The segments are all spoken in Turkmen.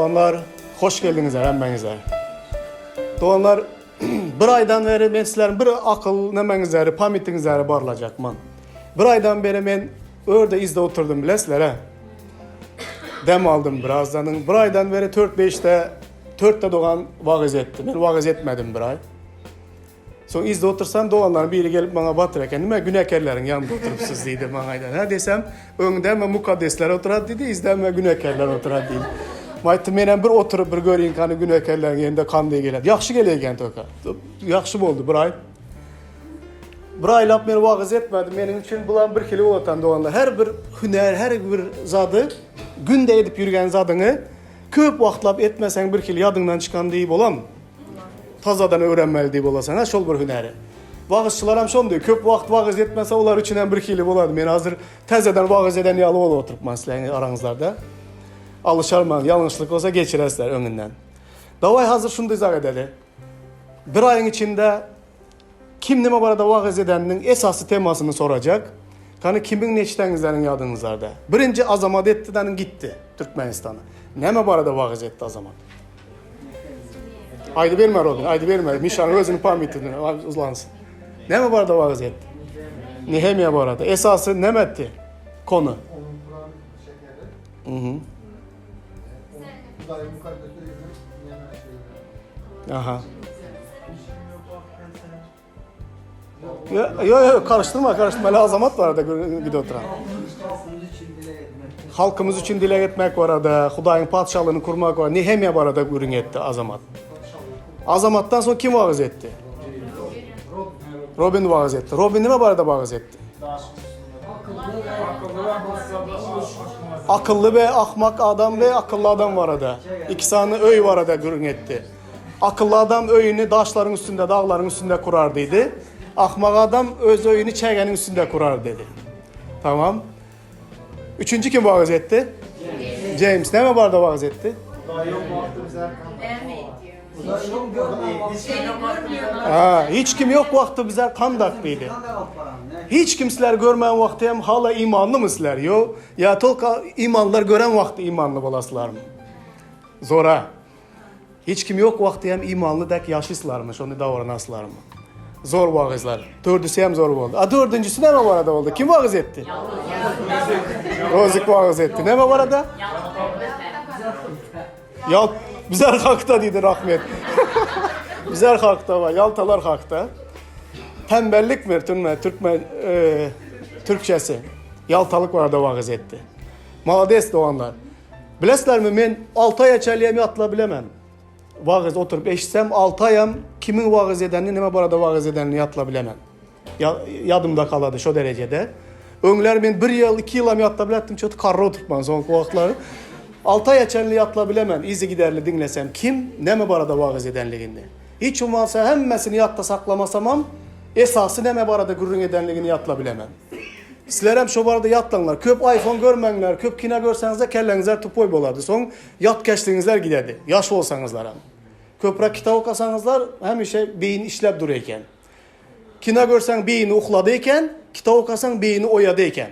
Doganlar, hoş geldiňizler hemmäňizler. Doganlar, bir aýdan beri men sizleriň bir akyl nemäňizleri, pamytyňyzlary barlajakman. Bir aýdan beri men örde izde oturdym bilesizler-ä. Dem aldym birazdan. Bir aýdan beri 4-5-de, 4-de dogan wagyz etdi. Men wagyz etmedim bir aý. Soň yzda otursam, doganlaryň biri gelip maňa Batyr eken, nime günäkärleriň ýanynda oturypsyz diýdi maňa aýdan. Hä desem, öňde hemme mukaddesler oturady diýdi, yzda hemme günäkärler oturady diýdi. Men aýtdym, menem bir oturyp bir göreýin kany günäkärleriň ýerinde kanday gelýär. Ýagşy gelýär eken toka. Ýagşy boldy bir aý. Bir aýlap men wagyz etmedim. Meniň üçin bulam bir hili bolatan doganlar. Her bir hünär, her bir zady günde edip ýürgen zadyňy köp wagtlap etmeseň bir hili ýadyňdan çykan diýip bolam. Tazadan öwrenmeli diýip bolasaň-a şol bir hünäri. Wagyzçylaram şondy, köp wagt wagyz etmese olar üçin hem birhili bolady. Men hazir täzeden wagyz eden ýaly bolup oturypman sizleriň araňyzlarda. Alyşarman, ýalňyşlyk bolsa geçirersizler öňünden. Dawaý hazir şundy zat edeli. Bir aýyň içinde kim nime barada wagyz edeniniň esasy temasyny sorajak. Kany kimiň neçdäňizleriň ýadyňyzlarda. Birinji Azamat etdi danyň gitdi Türkmenistana. Näme barada wagyz etdi Azamat? Aýdyberme Robin, aýdyberme. Mişanyň özüniň pamytyny uzlansyn. Näme barada wagyz etdi? Nehemiýa barada. Esasy näme etdi? Kony. Mhm. Aha. Yo yo karıştırma karıştırma. Hele Azamat barada gidip oturan. Halkymyz üçin dileg etmek barada, Hudaýyň patyşalygyny kurmak barada, Nehemiýa barada gürrüň etdi Azamat. Azamatdan soň kim wagyz etdi? Robin wagyz etdi. Robin nime barada wagyz etdi? Akylly we ahmak adam we akylly adam barada. Iki sany öý barada gürrüň etdi. Akylly adam öýüni daşlaryň üstünde, daglaryň üstünde kurar diýdi. Ahmak adam öz öýüni çägäniň üstünde kurar dedi. Tamam. Üçünji kim wagyz etdi? James. Näme barada wagyz etdi? Ha, hiç kim yok wagty bize kandak diýdi. Hiç kim sizler görmän wagty hem hala imanlymy sizler? Yo, ya tolka imanlylar gören wagty imanly bolaslarmy? Zora. Hiç kim ýok wagty hem imanly dek ýaşyslarmy, şony dawranaslarmy? Zor wagyzlar. Dördüsi hem zor boldy. A dördünjisi näme barada boldy? Kim wagyz etdi? Rozik wagyz etdi. Näme barada? Yalt bizler hakda diýdi rahmet. Bizler hakda we ýaltalar hakda. Tembellik mi türkmen türkmen e, türkçesi? Ýaltalyk barada wagyz etdi. Malades doganlar. Bilesizlermi men 6 aýa çenliyem ýatla bilemem. Wagyz oturyp eşitsem 6 aýam kimiň wagyz edenini nime barada wagyz edenini ýatla bilemem. Ya, ýadymda kalady şo derejede. Öňler men bir ýyl, iki ýylam ýatla biletdim, çöti karra oturypman soňky wagtlar. 6 aýa çenli ýatla bilemem, yzygiderli diňlesem kim neme barada wagyz edenligini. Hiç bolmasa hemmesini ýatda saklamasamam, esasy neme barada gürrüň edenligini ýatla bilemem. Sizlerem şo barada ýatlaňlar. Köp iPhone görmäňler, köp kino görseňizler kelläňizler tupoý bolady. Soň ýatkeşligiňizler gidedi. Ýaş bolsaňyzlaram. Köpräk kitap okasaňyzlar hemişe beýin işläp dur eken. Kino görseň beýni uklady eken, kitap okasaň beýni oýady eken.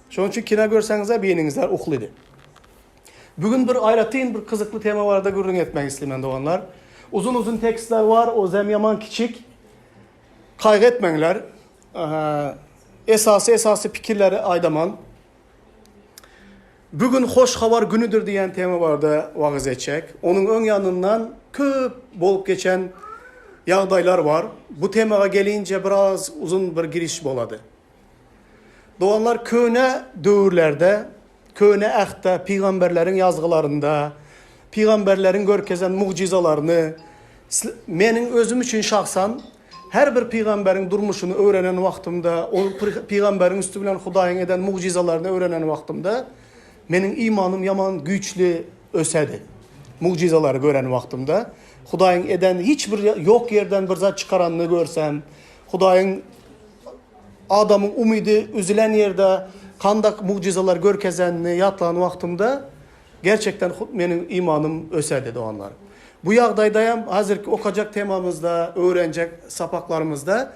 Şonuň üçin kino görseňizler beýniňizler uklydy. Bu gün bir aýratyn bir gyzykly tema barada gürrüň etmek isleýän doganlar. Uzun-uzun tekstler bar, ozem ýaman kiçik. Kaýgy etmäňler. Esasy esasy pikirleri aýdaman. Bu gün hoş habar günüdir diýen tema barada wagyz etjek. Onuň öň ýanyndan köp bolup geçen ýagdaýlar bar. Bu temaga gelince biraz uzun bir giriş bolady. Doganlar köne döwürlerde, köne ähtde pygamberleriň ýazgylarynda, pygamberleriň görkezen mugjyzalaryny meniň özüm üçin şahsan her bir pygamberiň durmuşyny öwrenen wagtymda, ol pygamberiň üsti bilen Hudaýyň eden mugjyzalaryny öwrenen wagtymda meniň imanym ýaman güýçli ösedi. Mugjyzalary gören wagtymda Hudaýyň eden hiç bir ýok ýerden bir zat çykaranyny görsem, Hudaýyň Adamyň umydy üzülen ýerde kandak mugjyzalar görkezenini ýatlan wagtymda, gerçekden hut meniň imanym öserdi, doganlar. Bu ýagdaýdaýam häzirki okajak temamyzda, öwrenjek sapaklarymyzda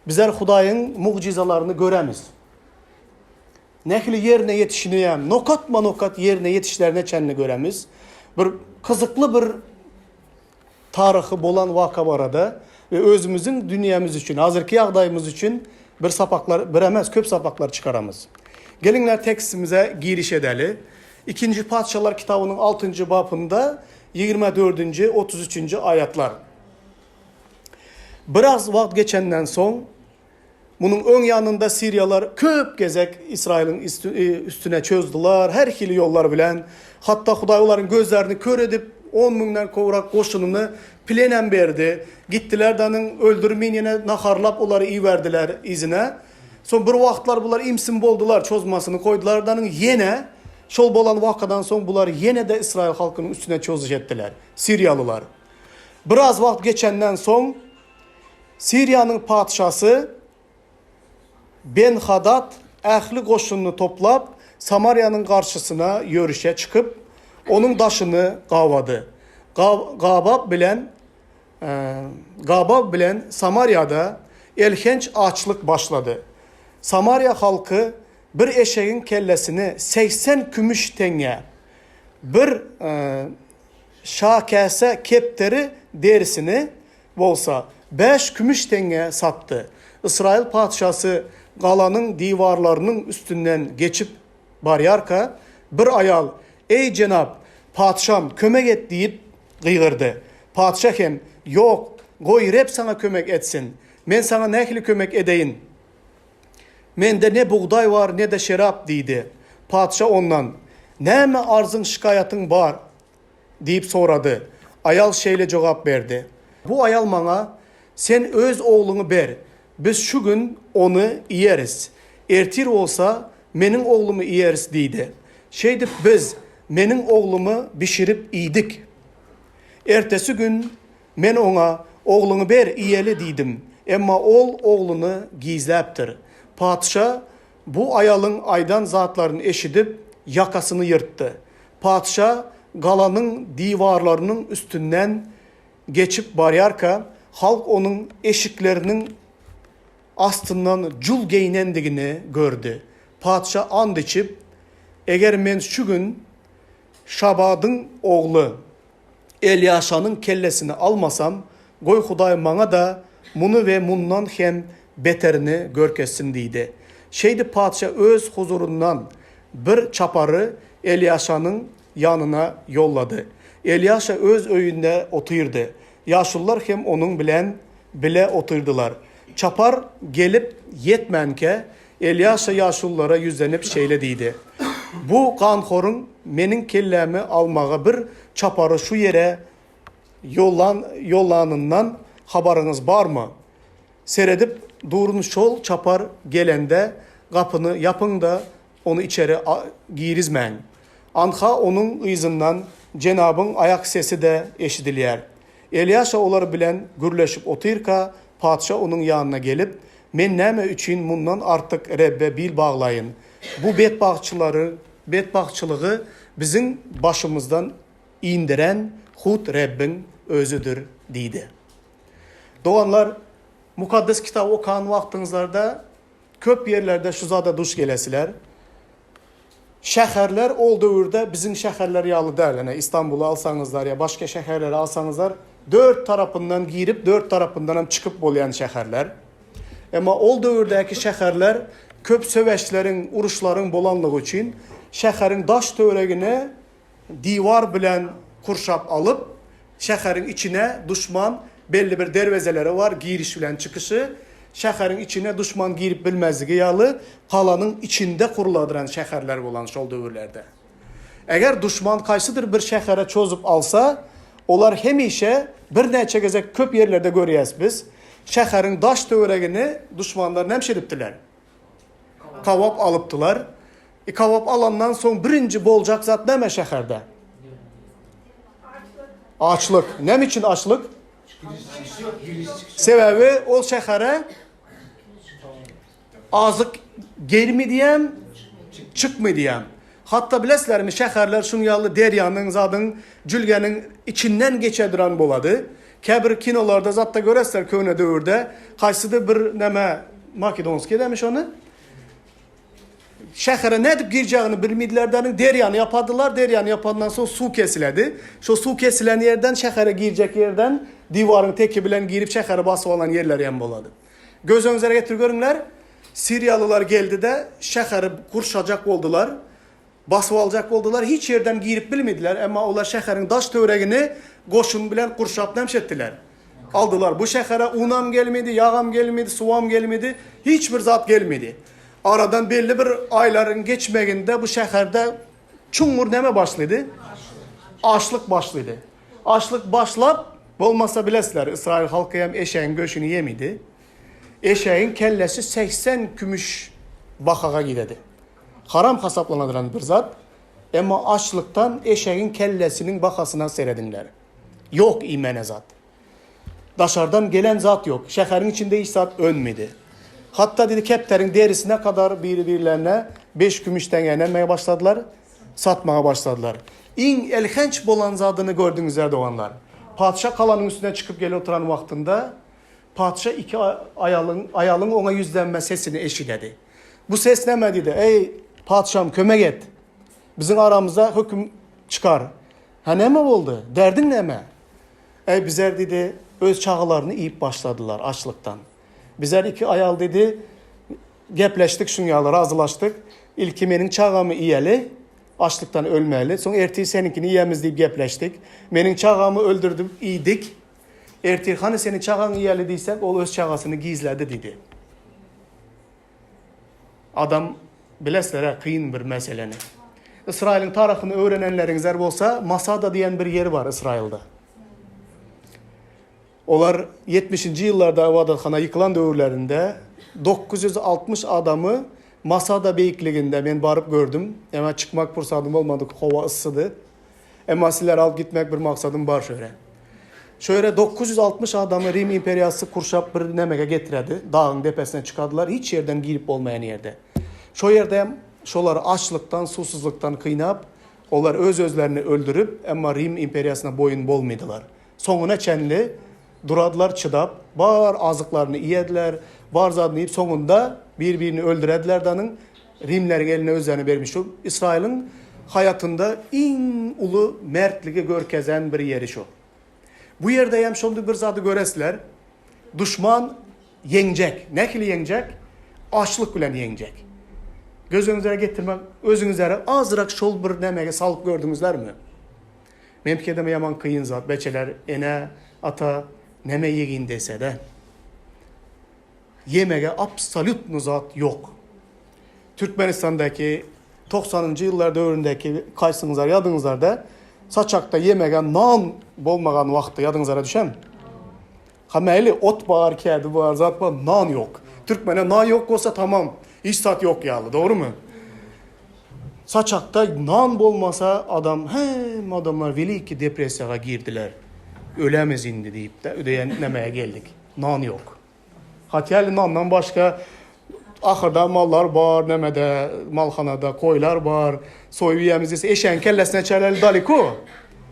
bizler Hudaýyň mugjyzalaryny göremiz. Nähili ýerine ýetişiniyem, nokatma-nokat ýerine ýetişlerine çenli göremiz. Bir. gyzykly bir taryhy bolan waka barada we özümiziň dünýämiz üçin, hazirki ýagdaýymyz üçin bir sapaklar, bir emes, köp sapaklar çykaramyz. Geliňler tekstimize giriş edeli. Ikinji Patyşalar kitabynyň altynjy bapynda 24-nji, 33-nji aýatlar. Biraz wagt geçenden soň, Munuň öň ýanynda siriýalar köp gezek Ysraýylyň üstüne çozdular, her hili ýollar bilen. Hatda Hudaý olaryň gözlerini kör edip, on müňden gowrak goşunyny plenem berdi. Gitdiler-de anyň öldürmän ýene naharlap olary iberdiler yzyna. Soň bir wagtlar bular imsim boldular, çozmasyny goýdular-da anyň ýene şol bolan wakadan soň bular ýene-de Ysraýyl halkynyň üstüne çozuş etdiler, siriýalylar. Biraz wagt geçenden soň Siriýanyň patyşasy Benhadat ähli goşunyny toplap, Samariýanyň garşysyna ýörişe çykyp, onuň daşyny gabady. Gabap bilen Gabaw bilen Samariýada elhenç açlyk başlady. Samariýa halky bir eşegiň kellesini 80 kümüş teňňä, bir şakäse kepderi derisini bolsa, bäş kümüş teňňä satdy. Ysraýyl patyşasy galanyň diwarlarynyň üstünden geçip barýarka, bir aýal, Eý, jenap, patyşam, kömek et diýip gygyrdy. Patyşa hem, Ýok, goý, Reb saňa kömek etsin. Men saňa nähili kömek edeýin? Mende ne bugdaý bar, ne-de şerap diýdi. Patyşa ondan, Näme arzyň-şikaýatyň bar? Diýip sorady. Aýal şeýle jogap berdi, Bu aýal maňa, Sen öz ogluňy ber, biz şu gün ony iýeris, ertir bolsa meniň oglumy iýeris diýdi. Şeýdip biz meniň oglumy bişirip iýdik. Ertesi gün men oňa, Ogluňy ber, iýeli diýdim. Emma ol ogluny gizläpdir. Patyşa Bu aýalyň aýdan zatlaryny eşidip, ýakasyny ýyrtdy. Patyşa galanyň diwarlarynyň üstünden geçip barýarka, halk onuň eşikleriniň astyndan jul geýnendigini gördi. Patyşa ant içip, Eger men şu gün Şabadyň ogly Elýaşanyň kellesini almasam, goý Hudaý maňa-da muny we mundan hem beterini görkezsin diýdi. Şeýdip patyşa öz huzuryndan bir çapary Elýaşanyň ýanyna ýollady. Elýaşa öz öýünde otyrdy. Ýaşulular hem onuň bilen bile otyrdylar. Çapar gelip ýetmänkä, Elýaşa ýaşululara ýüzlenip şeýle diýdi, Bu ganhoryň meniň kellämi almaga bir çapary şu ýere ýollan ýollanyndan habaryňyz barmy? Seredip durun şol çapar gelende gapyny ýapyň-da ony içeri girizmäň. Anha onuň yzyndan jenabyň aýak sesi-de eşidilýär. Elýaşa olar bilen gürleşip otyrka, patyşa onuň ýanyna gelip, Men näme üçin mundan artyk Rebbe bil baglaýyn? Bu betbagtçylary, betbagtçylygy biziň başymyzdan indiren hut Rebbiň Özüdir diýdi. Doganlar, Mukaddes Kitaby okan wagtyňyzlarda köp ýerlerde şu zada duş gelesiler. Şäherler ol döwürde biziň şäherler ýaly däl. Ine, Istanbuly alsaňyzlar ýa başga şäherleri alsaňyzlar, dört tarapyndan girip, dört tarapyndan hem çykyp bolýan şäherler. Emma ol döwürdäki şäherler köp söweşleriň, uruşlaryň bolanlygy üçin şäheriň daş-töweregini diwar bilen kurşap alyp, şäheriň içine duşman belli bir derwezeleri bar, giriş bilen çykyşy, şäheriň içine duşman girip bilmezligi ýaly galanyň içinde gurladyran şäherler bolan şol döwürlerde. Eger duşman kaýsydyr bir şähere çozup alsa, olar hemişe birnäçe gezek köp ýerlerde görýäs biz, şäheriň daş-töweregini duşmanlar näme edipdiler? Gabap alypdylar. E, gabap alandan soň birinji boljak zat näme şäherde? Açlyk. Näme üçin açlyk? Sebäbi ol şähere azyk gelmi diýem, çykmy diýem. Hatda bilesizlermi, şäherler şuň ýaly derýanyň, zadyň, jülgäniň içinden geçe duran bolady. Käbir kinolarda zatda göresizler köne döwürde haýsydyr bir näme Makedonskiý dämi şony? Şähere nädip girjegini bilmediler-de, derýany ýapadylar, derýany ýapandan soň suw kesiledi. Şo suw kesilen ýerden şähere girjek ýerden diwaryň teki bilen girip şäheri basyp alan ýerleri hem bolady. Göz öňüňizlere getirip görüňler, siriýalylar geldi-de şäheri gurşajak boldular, basyp aljak boldular, hiç ýerden girip bilmediler, emma olar şäheriň daş-töweregini goşun bilen gurşap näme etdiler? Aldylar. Bu şähere unam gelmedi, ýagam gelmedi, suwam gelmedi, hiç bir zat gelmedi. Aradan belli bir aýlaryň geçmeginde bu şäherde çuňňur näme başlady? Açlyk başlady. Açlyk başlap, bolmasa bilesizler, Ysraýyl halky hem eşegiň göşüni ýemidi. Eşegiň kellesi 80 kümüş bahaga gidedi. Haram hasaplanadylan bir zat, emma açlykdan eşegiň kellesiniň bahasyna serediňler. Ýok iýmäne zat. Daşardan gelen zat ýok. Şäheriň içinde hiç zat önmedi. Hatda dedi kepderiň derisine kadar biri-birlerine beş kümüş teňňe änmege başladylar, satmaga başladylar. Iň elhenç bolan zadyny gördüňizler doganlar. Patyşa galanyň üstüne çykyp gelip oturan wagtynda patyşa iki aýalyň aýalyň oňa ýüzlenme sesini eşidedi. Bu ses näme diýdi? Eý, patyşam kömek et. Biziň aramyzda höküm çykar. Hä näme boldy? Derdiň näme? Äý, bizer diýdi, öz çagalaryny iýip başladylar açlykdan. Bizer iki aýal diýdi, gepleşdik şuň ýaly, razylaşdyk. Ilki meniň çagamy iýeli, açlykdan ölmäli, soň ertir seniňkini iýemiz diýip gepleşdik. Meniň çagamy öldürdip iýdik. Ertir hany seniň çagaňy iýeli diýsek, ol öz çagasyny gizledi diýdi. Adam bilesizler-ä kyn bir meseleni. Ysraýylyň taryhyny öwrenenleriňizler bolsa, Masada diýen bir ýer bar Ysraýylda. Olar 70-nji ýyllarda ybadathana ýykylan döwürlerinde 960 adamy Masada beýikliginde men baryp gördüm. Emma çykmak pursadym bolmady, howa yssydy. Emma sizleri alyp gitmek bir maksadym bar şu ýere. Şu ýere 960 adamy Rim imperiýasy kurşap bir nemege getiredi. Dagyň depesine çykardylar, hiç ýerden girip bolmaýan ýerde. Şo ýerde hem şolary açlykdan, suwsuzlykdan kynap, olar öz-özlerini öldürip, emma Rim imperiýasyna boýun bolmydylar. Soňuna çenli duradylar, çydap, bar azyklaryny iýediler, bar zadyny iýip, soňunda bir-birini öldürediler danyň Rimleriň eline özlerini bermiş. Şu Ysraýylyň haýatynda iň uly mertligi görkezen bir ýeri şu. Bu ýerde hem şonda bir zady göresizler. Duşman ýeňjek. Nähili ýeňjek? Açlyk bilen ýeňjek. Göz öňüňize getirmek, özüňizlere azrak şol bir nämege salyp gördüňizlermi? Men pikirdeme ýaman kyn zat. Beçeler ene, ata näme ýegin dese-de. Ýemege absolýutno zat ýok. Türkmenistandaky togsanynjy ýyllar döwründäki kaýsyňyzlar ýadyňyzlarda saçakda ýemege nan bolmagan wagty ýadyňyzlara düşen? Ha mäli ot bar, kädi bar, zat bar, nan ýok. Türkmene nan ýok bolsa tamam, hiç zat ýok ýaly, dogrymy? Saçakda nan bolmasa adam hemme adamlar weliki depressiýaga girdiler. Ölemiz indi diýip-de ödeýän nämä geldik. Nan ýok. Hatýaly nandan başga ahyrda mallar bar, nämede, malhanada koýlar bar. Soýup iýemiz diýse, eşegiň kellesine çeleli daliko.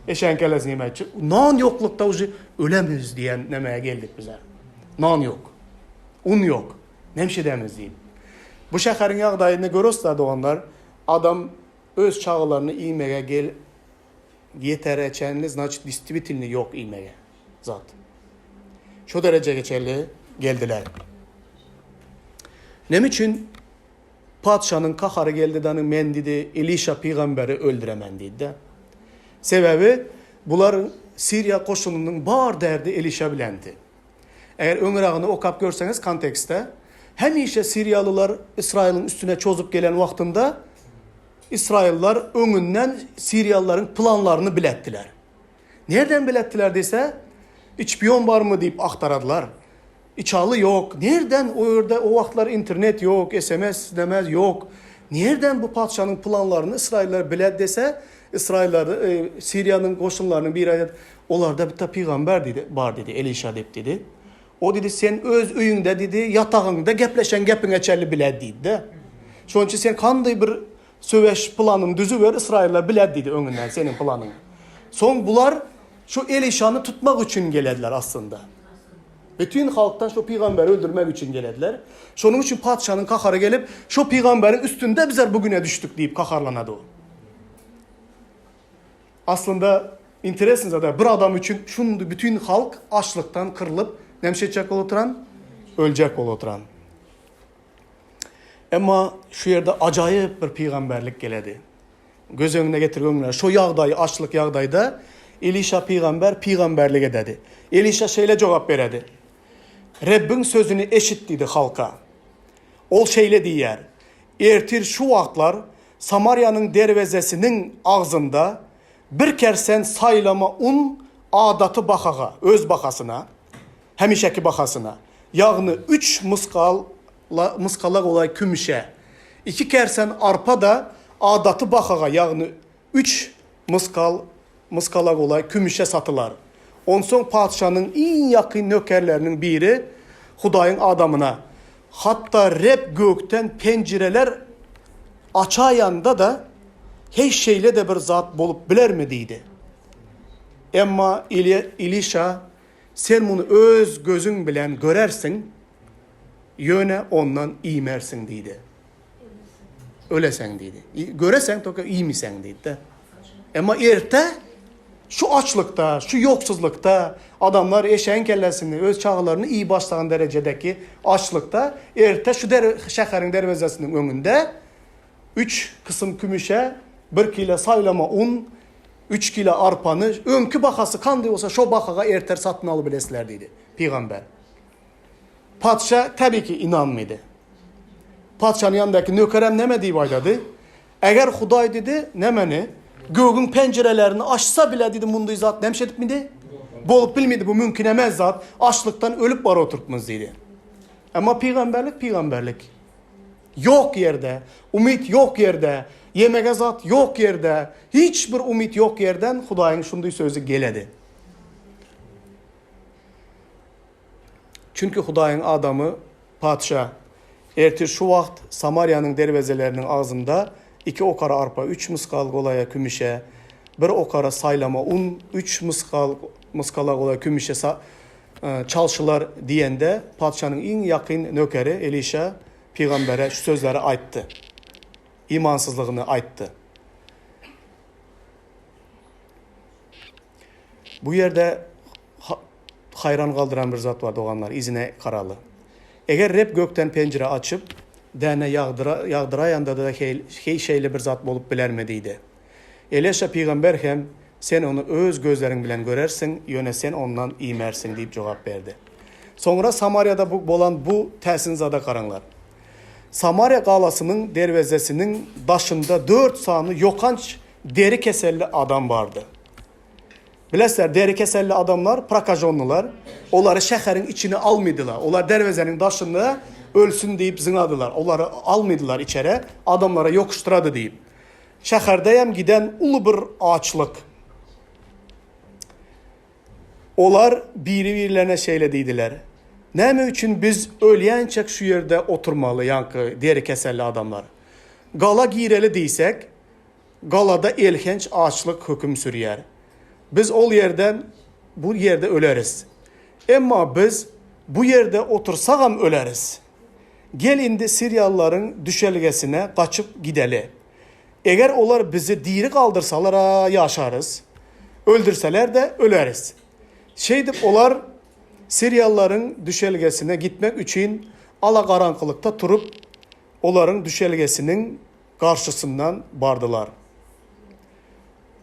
Eşegiň kellesini iýmek. Nan ýoklukda uje ölemiz diýen nämä geldik bize. Nan ýok. Un ýok. Näme edemiz diýip. Bu şäheriň ýagdaýyny görüsizler doganlar. Adam öz çagalaryny iýmege gel ýetere çenli, значит, действительно ýok iýmege zat. Şo derejege çenli geldiler. Näme üçin patyşanyň kahary geldi dany men diýdi Elişa pygamberi öldüremen diýdi. Sebäbi bular Siriýa goşunynyň bar derdi Elişa bilendi. Eger öňüragyny okap görseňiz kontekstde, hemişe siriýalylar Ysraýylyň üstüne çozup gelen wagtynda Ysraýyllar öňünden siriýalylaryň planlaryny biletdiler. Nerden biletdiler diýse, içpion barmy diýip agtaradylar. Içaly ýok. Nerden o ýerde o wagtlar internet ýok, SMS neme ýok. Nerden bu patyşanyň planlaryny ysraýyllar biled dese, Ysraýyllar e, Siriýanyň goşunlarynyň biri aýdady, olarda bitta pygamber diýdi, bar diýdi, Elişa diýip diýdi. O diýdi, sen öz öýüňde diýdi, ýatagyňda gepleşen gepiňe çenli biled diýdi-de. Şonuň üçin sen kanday bir söweş planyny düzüber, Ysraýyllar biled diýdi öňünden seniň planyňy. Soň bular şu Elişany tutmak üçin gelediler aslynda. Bütin halkdan şo pygamberi öldürmek üçin gelediler. Şonuň üçin patyşanyň gahary gelip, şo pygamberiň üstünde bizler bu güne düşdük diýip gaharlanady o. Aslynda interesny zada bir adam üçin şundy bütin halk açlykdan kyrlyp näme etjek bolup oturan? Öljek bolup oturan. Emma şu ýerde ajaýyp bir pygamberlik geledi. Göz öňüne getirgöňler, şo ýagdaýy açlyk ýagdaýda Elişa pygamber pygamberlik ededi. Elişa şeýle jogap beredi. Rebbiň sözüni eşit diýdi halka. Ol şeýle diýýär, Ertir şu wagtlar Samariýanyň derwezesiniň agzynda bir kersen saýlama un adaty bahaga, öz bahasyna, hemişeki bahasyna, ýagny üç mysgal mysgala golaý kümüşe, iki kersen arpa-da adaty bahaga, ýagny üç mysgal mysgala golaý kümüşe satylar. Onsoň patyşanyň iň ýakyn nökerleriniň biri Hudaýyň adamyna, Hatda Reb gökden penjireler açaýanda-da, heý şeýle-de bir zat bolup bilermi? diýdi. Emma Elişa, Sen muny öz gözüň bilen görersiň, ýöne ondan iýmersiň diýdi. Öleseň diýdi. Göreseň toka iýmiseň diýdi. Emma erte şu açlykda, şu ýoksuzlykda adamlar eşegiň kellesini, öz çagalaryny iýip başlagan derejedeki açlykda erte şu der şäheriň derwezesiniň öňünde 3 kysym kümüşe, 1 kilo saýlama un, 3 kilo arpany öňki bahasy kandy bolsa şo bahaga erter satyn alyp bilesizler diýdi pygamber. Patyşa tabii ki inanmady. Patyşanyň ýanyndaky nökerem näme diýip aýdady? Eger Hudaý diýdi, nämeni? Gögüň penjirelerini açsa bile diýdi, mundy zat näme edip midi? Bolup bilmedi, bu mümkin emez zat. Açlykdan ölüp bar oturtmyz diýdi. Emma pygamberlik pygamberlik. Ýok ýerde, umyt ýok ýerde, ýemege zat ýok ýerde, hiç bir umyt ýok ýerden Hudaýyň şundy sözi geledi. Çünki Hudaýyň adamy patyşa, Ertir şu wagt Samariýanyň derwezeleriniň agzynda iki okara arpa, üç mysgal golaýa kümüşe, bir okara saýlama un, üç mysgal mysgala golaý kümüşe çalşylar diýende, patyşanyň iň ýakyn nökeri Elişa pygambere şu sözleri aýtdy. Imansyzlygyny aýtdy. Bu ýerde haýran galdyran bir zat bar doganlar, yzyna garaly. Eger Reb gökden penjire açyp, däne ýagdyra, ýagdyraýanda-da heý şeýle bir zat bolup bilermi diýdi. Elýaşa pygamber hem, Sen ony öz gözleriň bilen görersiň, ýöne sen ondan iýmersiň diýip jogap berdi. Soňra Samariýada bu bolan bu täsin zada garaňlar. Samariýa galasynyň derwezesiniň daşynda dört sany ýokanç deri keselli adam bardy. Bilesizler, deri keselli adamlar, prokažonlylar, olary şäheriň içine almydylar. Olar derwezeniň daşynda ölsün diýip zyňadylar. Olary almydylar içere, adamlara ýokuşdyrady diýip. Şäherde hem giden uly bir açlyk. Olar biri-birlerine şeýle diýdiler, Näme üçin biz ölýänçäk şu ýerde oturmaly, ýaňky deri keselli adamlar? Gala gireli diýsek, Galada elhenç açlyk höküm sürýär. Biz ol ýerden bu ýerde öleris. Emma biz bu ýerde otursagam öleris. Gel indi siriýalylaryň düşelgesine gaçyp gideli. Eger olar bizi diri galdyrsalar-a ýaşarys, öldürseler-de öleris. Şeýdip olar siriýalylaryň düşelgesine gitmek üçin alagaraňkylykda turup, olaryň düşelgesiniň garşysyndan bardylar.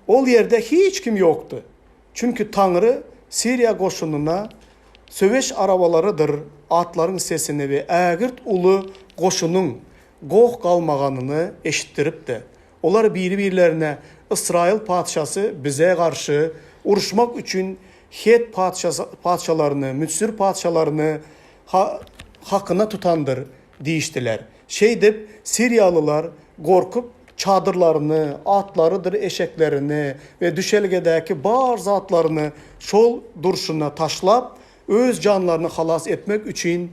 Ol ýerde hiç kim ýokdy. Çünki Taňry Siriýa goşunyna söweş arabalarydyr atlaryň sesini we ägirt uly goşunyň goh-galmaganyny eşitdiripdi. Olar biri-birlerine, Ysraýyl patyşasy bize garşy uruşmak üçin het patyşalaryny, müsür patyşalaryny hakyna tutandyr diýişdiler. Şeýdip, siriýalylar gorkup, çadyrlaryny, atlarydyr eşeklerini we düşelgedäki bar zatlaryny şol durşuna taşlap, öz janlaryny halas etmek üçin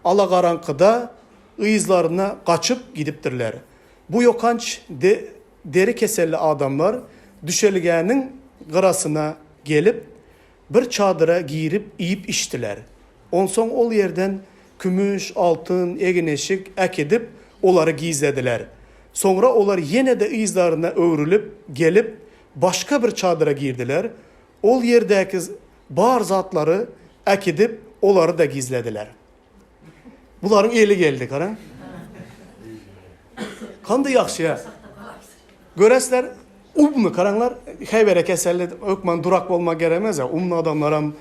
alagaraňkyda yzlaryna gaçyp gidipdirler. Bu ýokanç deri keselli adamlar düşelgäniň gyrasyna gelip, bir çadyra girip iýip-içdiler. Onsoň ol ýerden kümüş, altyn, egin-eşik äkidip, olary gizlediler. Soňra olar ýene-de yzlaryna öwrülip gelip, başga bir çadyra girdiler. Ol ýerdäki bar zatlary äkidip, olary-da gizlediler. Bularyň eli geldi, garaň. Kandy ýagşy ýa. Göresler, ummy garaňlar, heýwere keselli hökman durak bolmak geremez ýa. Ummy adamlaram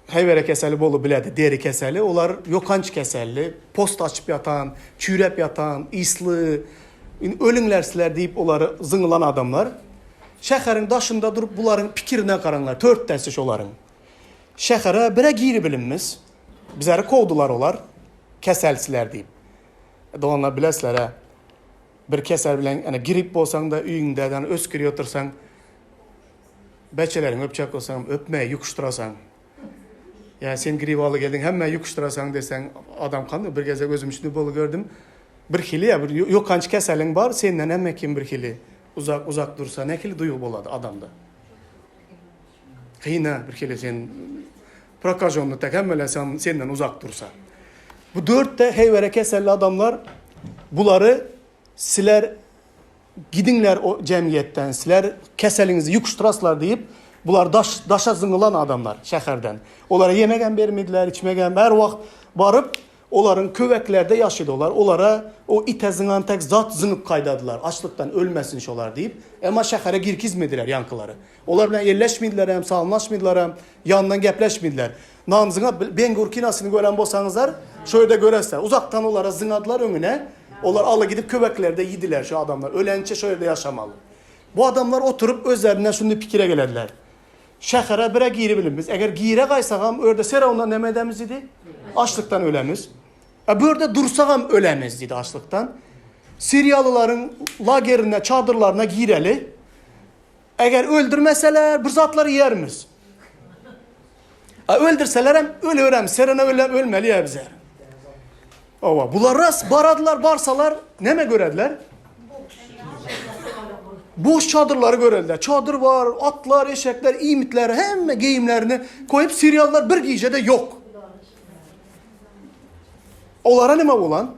heýwere keseli bolup biledi, deri keseli. Olar ýokanç keselli, post açyp ýatan, çüýräp ýatan, ysly, indi ölüňler sizler diýip olary zyňylan adamlar. Şäheriň daşynda durup bularyň pikirine garaňlar, törtdesi şolaryň. Şähere bire giribilimmiz. Bizleri kowdular olar, keselsiler diýip. Doganlar bilesizler-ä, bir kesel bilen ene grip bolsaň-da öýüňde ýa öskürip otursaň, beçeleriňi öpjek bolsaň, öpme, ýukuşdyrasaň. Ýa sen grip aly geldiň, hemmä ýukuşdyrasaň deseň, adam kandy bir gezek özüm şuny bolup gördüm. Bir hili ýa bir ýokanç keseliň bar, senden hemme kim bir hili uzak uzak dursa nähili duýgy bolady adamda. Kyn-a bir hili sen prokažonny tek hemmeler sen senden uzak dursa. Bu dörtde heýwere keselli adamlar bulary siler gidiňler o jemgyýetden siler keseliňizi ýukuşdyraslar diýip bular daş daşa zyňylan adamlar şäherden. Olara ýemegem bermediler içmegem her wagt baryp Olaryň köweklerde ýaşydy olar, olara o ite zyňan tek zat zyňyp gaýdadylar, açlykdan ölmesin şolar diýip, emma şähere girkizmediler ýaňkylary. Olar bilen elleşmedilerem, salamlaşmydylaram, ýanyndan gepleşmediler. Nan zyňa, Bengur kinosyny gören bolsaňyzlar, şo ýerde göresizler. Uzakdan olara zyňadylar öňüne, olar aly gidip köweklerde iýdiler şo adamlar, ölençe şo ýerde ýaşamaly. Bu adamlar oturyp özlerinden şundy pikire gelediler. Şähere bire giribilimiz. Eger gire gaýsagam, o ýerde serawna näme edemiz diýdi? Açlykdan ölemiz. E bu ýerde dursagam ölemiz diýdi açlykdan. Siriýalylaryň lagerine, çadyrlaryna gireli. Eger öldürmeseler, bir zatlar iýermiz. E öldürselerem ölerem, serene öle, ölmeli ya bize. Owa, bular ras baradylar, barsalar näme görediler? Boş çadyrlary görediler. Çadyr bar, atlar, eşekler, iýmitler, hemme geýimlerini koýup siriýalylar bir gijede ýok. Olara näme bolan?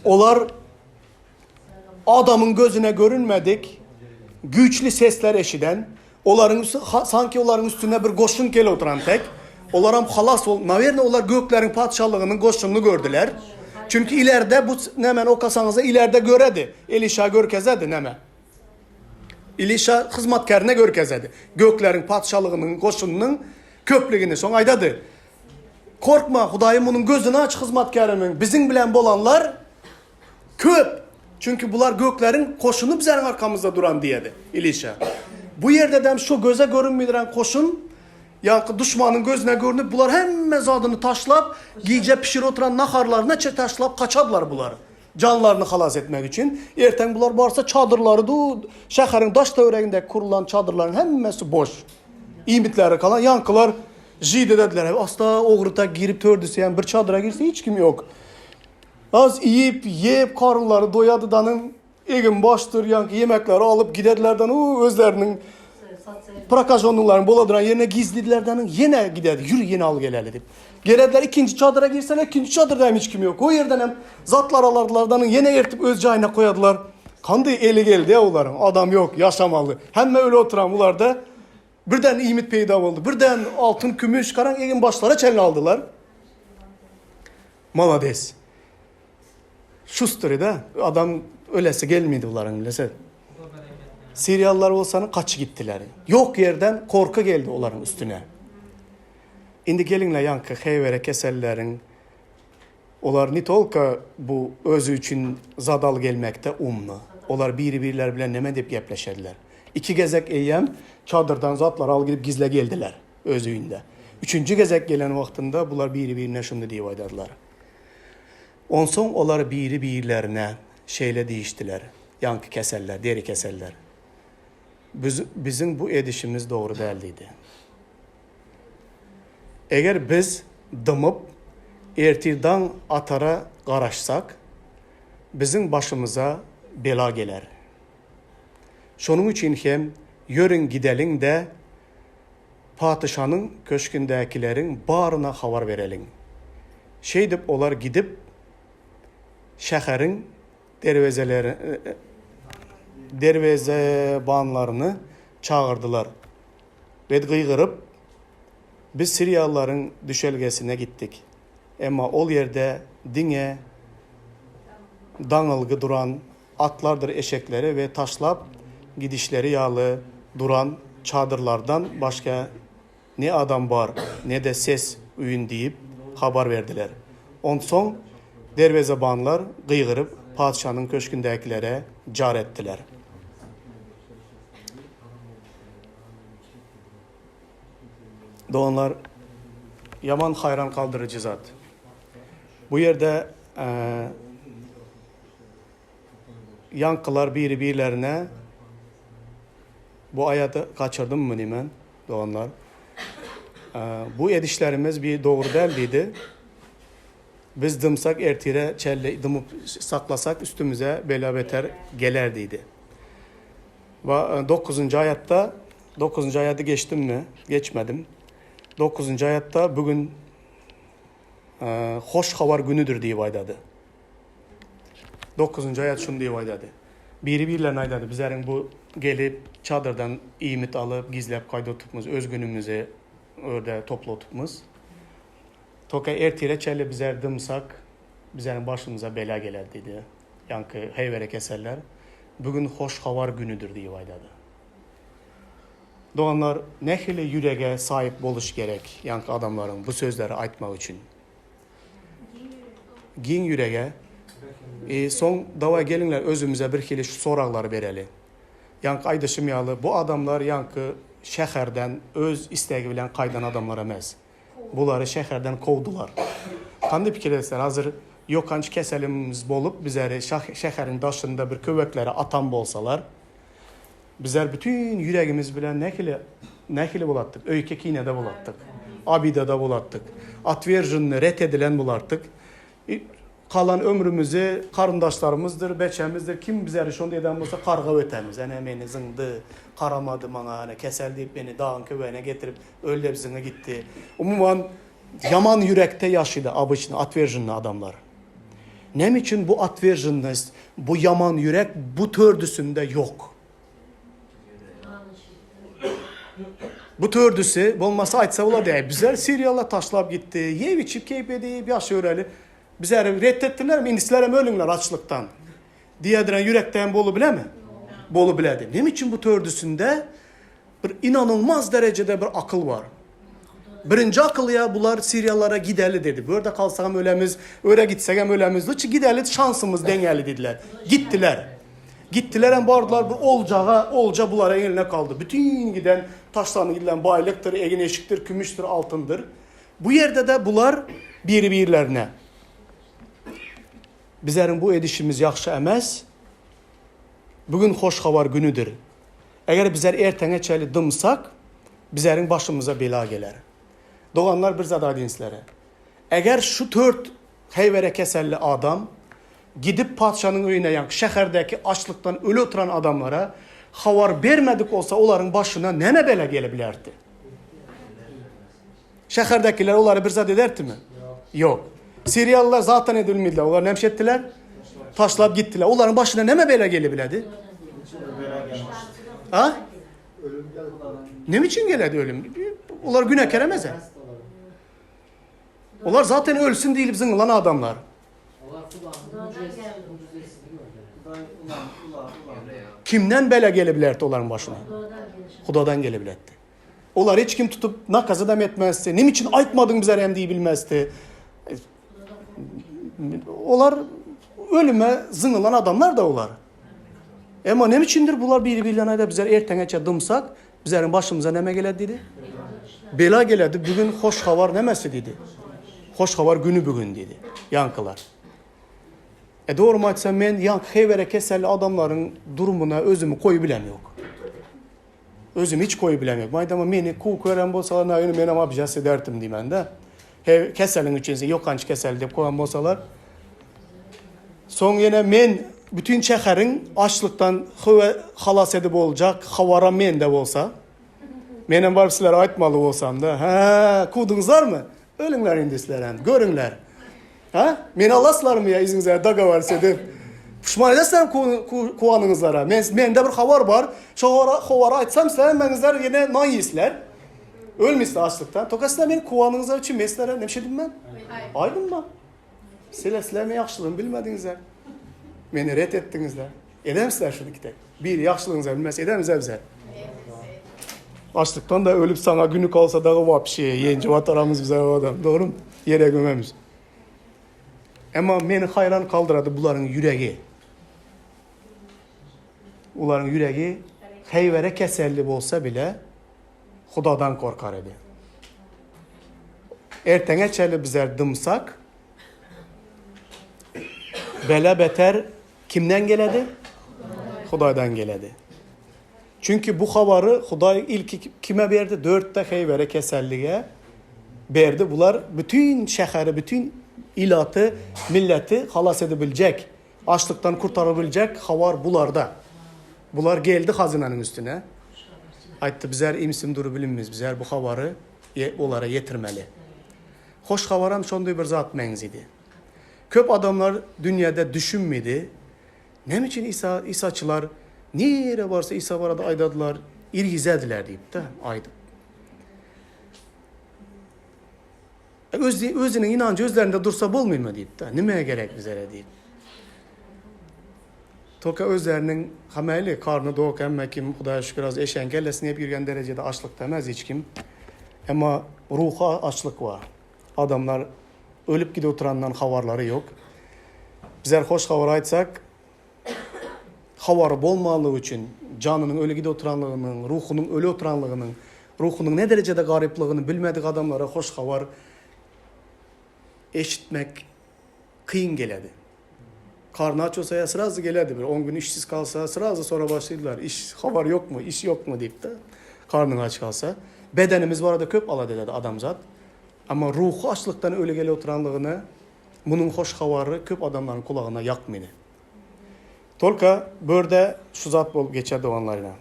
Olar adamyň gözüne görünmedik güýçli sesler eşiden, olaryň sanki olaryň üstüne bir goşun gelip oturan tek, olaram halas bol, nawerno olar gökleriň patyşalygynyň goşunyny gördüler. Çünki ileride bu nämäni okasaňyzda ileride göredi. Elişa görkezedi näme. Elişa hyzmatkärine görkezedi. Gökleriň patyşalygynyň goşunynyň köplügini. Soň aýdady. Korkma, Hudaýym munuň gözüni aç hyzmatkärimiň. Biziň bilen bolanlar Köp! Çünki bular gökleriň goşuny bizäriň arkamyzda duran diýedi Elişa. Bu ýerdedem şo göze görünmeýän goşun ýaňky duşmanyň gözüne görnüp bular hemme zadyny taşlap, gije pişirip oturan naharlaryna çe taşlap gaçadylar bular. Janlaryny halas etmek üçin. Erteň bular barsa çadyrlary du şäheriň daş töweregindäki kurulan çadyrlaryň hemmesi boş. Iýmitleri kalan ýaňkylar žid edediler. Asla ogry tak girip tördüsi ýa bir çadyra girse hiç kim ýok. Az iýip, ýep, garynlary doýady danyň egin-başdyr, ýaňky ýemekleri alyp giderdilerden, u özleriniň prokažonnylaryň boladyran ýerine gizlidiler danyň, ýene giderdi, ýür ýene al geleli diýip. Gelediler ikinji çadyra girseler, ikinji çadyrda hem hiç kim ýok. O ýerden hem zatlar alardylar danyň, ýene ertip öz jaýyna koýadylar. Kandy eli geldi-ä olaryň, adam ýok, ýaşamaly. Hemme öli oturan bularda birden iýmit peýda boldy, birden altyn, kümüş, garaň egin-başlara çenli aldylar. Malades. Şustury da adam ölesi gelmedi bularyň bilese. Siriýalylar bolsa gaçy gitdiler. Ýok ýerden korky geldi olaryň üstüne. Indi geliňle ýaňky heýwere keselleriň olar ne tolko bu özi üçin zadal gelmekde ummy. Olar biri-birleri bilen neme diýip gepleşediler. Iki gezek eýýäm çadyrdan zatlar alyp gidip gizle geldiler. Öz öýünde. Üçünji gezek gelen wagtynda bular biri-birine şuny diýip aýdarlar. Onsoň olar biri-birlerine şeýle diýişdiler, ýaňky keseller, deri keseller, Biz, biziň bu edişimiz dogry däl diýdi. Eger biz dymyp, ertir daň atara garaşsak, biziň başymyza bela geler. Şonuň üçin hem ýörüň gideliň-de, patyşanyň köşgündäkileriň baryna habar bereliň. Şeýdip olar gidip, şäheriň derwezeleri derwezebanlaryny çagyrdylar we gygyryp, Biz siriýalylaryň düşelgesine gitdik. Emma ol ýerde diňe daňylgy duran atlardyr eşekleri we taşlap gidişleri ýaly duran çadyrlardan başga ne adam bar, ne-de ses üýn diýip habar berdiler. Onsoň derwezebanlar gygyryp, patyşanyň köşgündäkilere jar etdiler. Doganlar, ýaman haýran galdyryjy zat. Bu ýerde ýaňkylar biri-birlerine bu aýaty gaçyrdymmy diýmän, doganlar. Bu edişlerimiz bir dogry däl diýdi. Biz dymsak ertire çenli dymyp saklasak üstümize bela-beter geler diýdi. We dokuzynjy aýatda Dokuzynjy aýady geçdimmi? Geçmedim. Dokuzynjy aýatda bu gün hoş habar günüdir diýip aýdady. Dokuzynjy aýat şuny diýip aýdady. Biri-birlerine aýdady, bizleriň bu gelip çadyrdan iýmit alyp, gizläp gaýda otypmyz, öz günümizi örde topla otypmyz. Toka ertire çenli bizler dymsak, bizleriň başymyza bela geler diýdi. Ýaňky heýwere keseller. Bu gün hoş habar günüdir diýip aýdady. Doganlar nähili ýürege saýyp boluş gerek ýaňky adamlaryň bu sözleri aýtmak üçin? Giň ýürege. E, soň dawaý geliňler özümize bir hili şu soraglary bereli. Ýaňky aýdyşym ýaly bu adamlar ýaňky şäherden öz islegi bilen gaýdan adamlar emes. Bulary şäherden kowdular. Kandy pikir etsler hazir ýokanç keselimiz bolup bizeri şäheriň daşynda bir köweklere atan bolsalar Bizler bütün ýüregimiz bilen nähili nähili bolatdyk? Öýke-kinede bolatdyk. Abidada bolatdyk. Otwerženny, ret edilen bolartdyk. Galan ömrümizi garyndaşlarymyzdyr, beçemizdir, kim bizleri şonda eden bolsa karga ötemiz. Ene meni zyňdy, garamady maňa, ene kesel diýip meni dagyň köwegine getirip öldep zyňy gitdi. Umuman ýaman ýürekde ýaşydy obyçny otwerženny adamlar. Näme üçin bu otweržennost, bu ýaman ýürek bu tördüsinde ýok? Bu tördüsi bolmasa aýtsa bolardy, äý bizler siriýalylar taşlap gitdi, ýep içip keýp edip ýaşabereli. Bizleri ret etdilermi, indi sizlerem ölüňler açlykdan. Diýediren ýürekde hem bolubilemi? Bolubiledi. Näme üçin bu tördüsinde bir inanylmaz derejede bir akyl bar? Birinji akyl ýa bular siriýalara gideli dedi. Bu ýerde kalsagam ölemiz, öre gitsegem ölemiz. Lütçi gideli şansymyz deňeli dediler. Gitdiler. Gitdilerem bardylar bir oljaga, olja bulara eline kaldy. Bütün giden taşlanyp gidilen baýlykdyr, egin-eşikdir, kümüşdir, altyndyr. Bu ýerde-de bular biri-birlerine Bizleriň bu edişimiz ýagşy emes. Bu gün hoş habar günüdir. Eger bizler erteňe çenli dymsak, bizleriň başymyza bela geler. Doganlar bir zat aýdyn sizlere. Eger şu tört heýwere keselli adam gidip patyşanyň öýüne ýaňky şäherdäki açlykdan öli oturan adamlara habar bermedik bolsa olaryň başyna näme bela gelebilerdi? Şäherdäkiler olary bir zat ederdimi? Ýok. Siriýalylar zaten edilmediler. Olar näme etdiler? Taşlap gitdiler. Olaryň başyna näme bela gelebiledi? Ha? Näme üçin geledi ölüm? Olar günäkär emes. Olar zaten ölsün diýlip zyňylan adamlar. Kimden bela gelebilerdi olaryň başyna? Hudadan gelebilerdi. Olary hiç kim tutup nakazadam etmezdi. Neme üçin aýtmadyň bizlere hem diýip bilmezdi. Olar ölüme zyňylan adamlar da olar. Emma neme üçindir bular biri-birlerine aýdar, bizler erteňeçe dymsak, bizleriň başymyza näme geler diýdi? Bela gelerdi. Bugün hoş habar nämesi diýdi? Hoş habar günü bugün diýdi. Ýaňkylar. E dogrymy aýtsam men ýaňky heýwere keselli adamlaryň durumyna özümi goýup bilemok. Özüm hiç goýup bilemok. Maýdama meni kowup gören bolsalar naýyny menem abjast ederdim diýmän-de. He keseliň üçin sen ýokanç kesel diýip kowan bolsalar. Soň ýene men. Bütin şäheriň açlykdan höwe halas edip boljak habaram mende bolsa. Menem baryp sizlere aýtmaly bolsam-da, hä, kowduňyzlarmy? Ölüňler indi sizlerem, görüňler. Hä? Meni alaslarmy ýa yzyňyza dogowarys edip? Puşman edersizlermi kowanyňyzlara? Men, mende bir habar bar. Şo habary aýtsam sizler hemmäňizler ýene nan iýisler. Ölmeýsizler açlykdan. Toka sizler meni kowanyňyzlar üçin men sizlere näme şeýdim men? Aýdym men. Sizler sizler men ýagşylygymy bilmediňizler. Meni ret etdiňizler. Edermisizler şuny kitek? Biri ýagşylygyňyzy bilmese edermizler bize? Açlykdan da ölüp sana günü kalsa dagy wapşe ýenjip ataramyz bize o adam. Dogrymy? Ýere gömemiz. Emma meni haýran kaldyrady bularyň ýüregi. Olaryň ýüregi heýwere keselli bolsa bile Hudadan korkar edi. Erteňe çenli bizler dymsak, bela beter kimden geledi? Hudaýdan geledi. Çünki bu habary Hudaý ilki kime berdi? Dörtde heýwere kesellige berdi. Bular bütin şäheri, bütin ilaty, milleti halas edibiljek, açlykdan kurtarabiljek habar bularda. Bular geldi hazynanyň üstüne. Aýtdy, bizler imsim durup bilinmiz, bizler bu habary olara ýetirmeli. Hoş habaram şonday bir zat meňzidi. Köp adamlar dünýäde düşünmedi. Näme üçin Isa, Isaçylar nirä barsa Isa barada aýdadylar, irgizediler diýip-de aýdyp. Öz, özüniň inanjy özlerinde dursa bolmaýmy diýip-de, nimäge gerek bizlere diýip. Toka özleriniň hamaýly karny dok hemme kim Hudaýa şükür az eşegiň kellesini iýip ýürgen derejede açlykda emes hiç kim. Emma ruhy açlyk bar. Adamlar ölüp gidip oturandan habarlary ýok. Bizler hoş habar aýtsak, habary bolmanlygy üçin, janynyň öli gidip oturanlygynyň, ruhunyň öli oturanlygynyň, ruhunyň ne derejede garyplygyny bilmedik adamlara hoş habar eşitmek kyn geledi. Karny aç bolsa ýa srazy geledi bir on gün işsiz kalsa srazy sora başlaýdylar iş habar ýokmy iş ýokmy diýip-de karnyň aç kalsa. Bedenimiz barada köp alada ededi adamzat. Emma ruhy açlykdan öli gelip oturanlygyny munuň hoş habary köp adamlaryň kulagyna ýakmady. Tolka börde şu zat bolup geçer doganlaryna.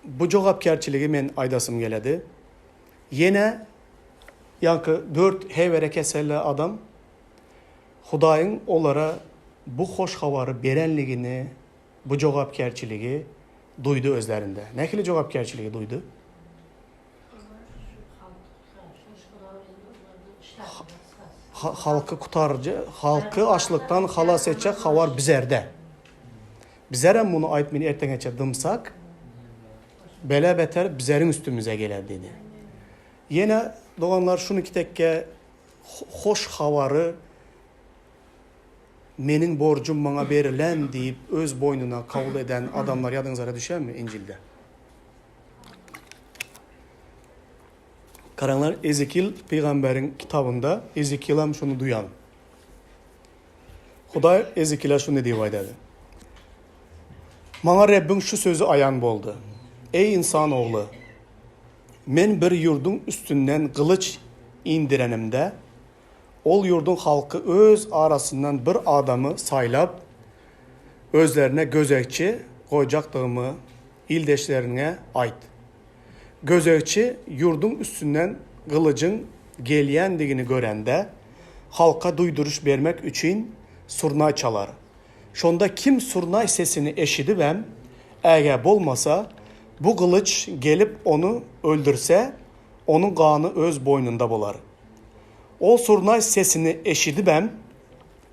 Bu jogapkärçiligi men aýdasym geledi. Ýene ýaňky dört heýwere keselli adam Hudaýyň olara bu hoş habary berenligini, bu jogapkärçiligi duýdy özlerinde. Nähili jogapkärçiligi duýdy? Halky gutaryjy, halky açlykdan halas etjek habar bizerde. Bizerem muny aýtmyn erteňeçe dymsak, bela beter bizeriň üstümize geler diýdi. Ýene doganlar şuny tekke hoş habary meniň borjum maňa berilen diýip öz boýnuna kabul eden adamlar ýadyňyzara düşermi Injilde? Garaňlar Ezekil pygamberiň kitabynda Ezekilam şuny duýan. Hudaý Ezekile şuny diýip aýdady, Maňa Rebbiň şu sözi aýan boldy, Eý, ynsan ogly, Men bir ýurduň üstünden gylyç indirenimde, ol ýurduň halky öz arasyndan bir adamy saýlap, özlerine gözegçi goýjakdygymy ildeşleriňe aýt. Gözegçi ýurduň üstünden gylyjyň gelýändigini görende, halka duýduryş bermek üçin surnaý çalar. Şonda kim surnaý sesini eşidibem, ägä bolmasa, bu gylyç gelip ony öldürse, onuň gany öz boýnunda bolar. Ol surnaý sesini eşidibem,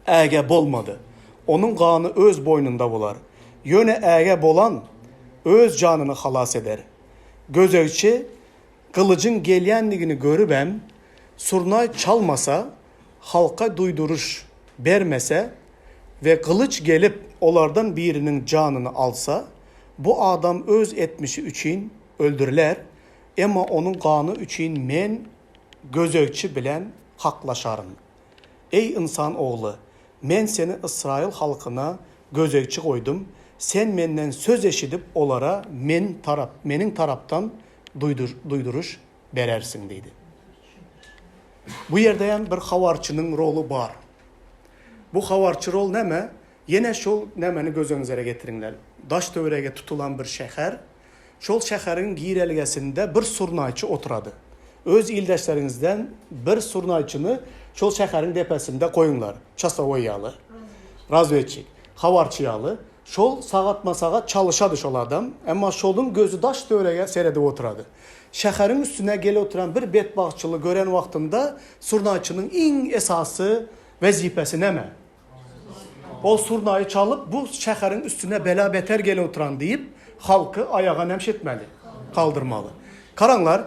ägä bolmady. Onuň gany öz boýnunda bolar. Ýöne ägä bolan öz janyny halas eder. Gözegçi gylyjyň gelýändigini görübem, surnaý çalmasa, halka duýduryş bermese we gylyç gelip olardan biriniň janyny alsa, bu adam öz etmişi üçin öldüriler, emma onuň gany üçin men gözegçi bilen haklaşaryn. Eý, ynsan ogly, Men seni ysraýyl halkyna gözegçi goýdum, sen Menden söz eşidip, olara Men tarap, Meniň tarapdan duýduryş berersiň diýdi. Bu ýerde hem bir habarçynyň roly bar. Bu habarçy rol näme? Ýene şol nämeni göz öňüňizere getiriňler. Daş-töwerege tutulan bir şäher. Şol şäheriň girelgesinde bir surnaýçy oturady. Öz ildeşleriňizden bir surnaýçyny şol şäheriň depesinde goýuňlar. Çasowoý ýaly. Razwedçik. Habarçy ýaly. Şol sagatma-sagat çalyşady şol adam. Emma şoluň gözi daş-töwerege seredip oturady. Şäheriň üstüne gelip oturan bir betbagtçylygy gören wagtynda surnaýçynyň iň esasy wezipesi näme? Ol surnaýy çalyp, bu şäheriň üstüne bela-beter gelip oturan diýip, halky aýaga nämş etmeli? Galdyrmaly. Garaňlar,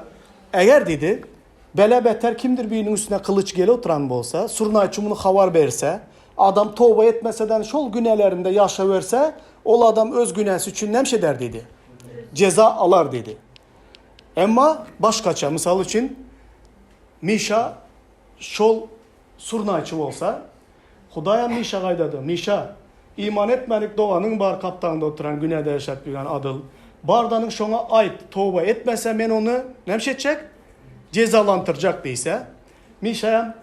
eger diýdi, bela-beter kimdir biriniň üstüne gylyç gelip oturan bolsa, surnaýçy muny habar berse, adam toba etmeseden şol günälerinde ýaşaberse, ol adam öz günäsi üçin nämş eder diýdi? Jeza alar diýdi. Emma başgaça, mysal üçin, Mişa şol Surnaýçy bolsa, Hudaýam Mişa gaýdady, Mişa, iman etmedik doganyň bar kaptaňda oturan günäde ýaşap ýörän adyl. Bardanyň şoňa aýt, toba etmese men ony näme etjek? Jezalantyrjak diýse, Mişaýam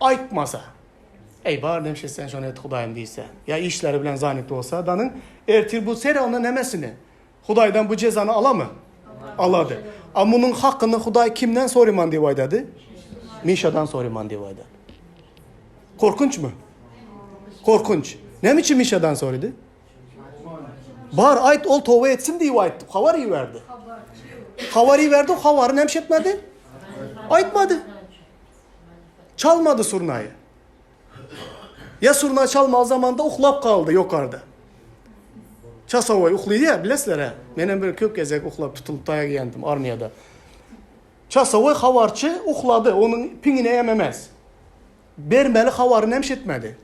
aýtmasa, Eý, bar näme etseň şony et Hudaýym diýse, ýa işleri bilen zanit bolsa, danyň ertir bu sere onda nämesini? Hudaýdan bu jezany alamy? Alady. A munuň hakyny Hudaý kimden soryman diýip aýdady? Mişadan soryman diýip aýdady. Korkunçmy? Korkunç. Näme üçin Mişadan sorydy? Bar aýt ol toba etsin diýip aýtdy. Habar iberdi. Habar iberdi, habary näme etmedi? Aýtmady. Çalmady surnaýy. Ýa surnaý çalmaly zamanda uklap galdy ýokarda. Çasowoý uklyýa, bilesizler-ä. Menem bir köp gezek uklap tutulyp taýak iýendim armiýada. Çasowoý habarçy uklady, onuň piňine hem emes. Bermeli habary näme etmedi?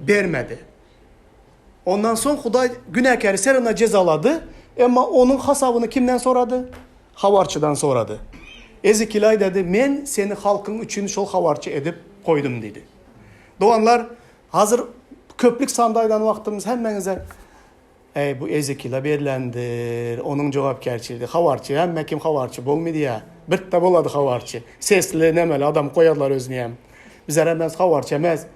Bermedi. Ondan soň Hudaý günäkäri serana jezalady, emma onuň hasabyny kimden sorady? Habarçydan sorady. Ezekil aýdady, Men seni halkyň üçin şol habarçy edip goýdum diýdi. Doganlar, hazir köplük sanda aýdan wagtymyz hemmäňize, Eý, bu Ezekile berlendir, onuň jogapkärçiligi, habarçy, hemme kim habarçy bolmy diýýär. Birde bolady habarçy. Sesli, nemeli adam goýarlar özüni hem. Bizler hemmämiz habarçy emes.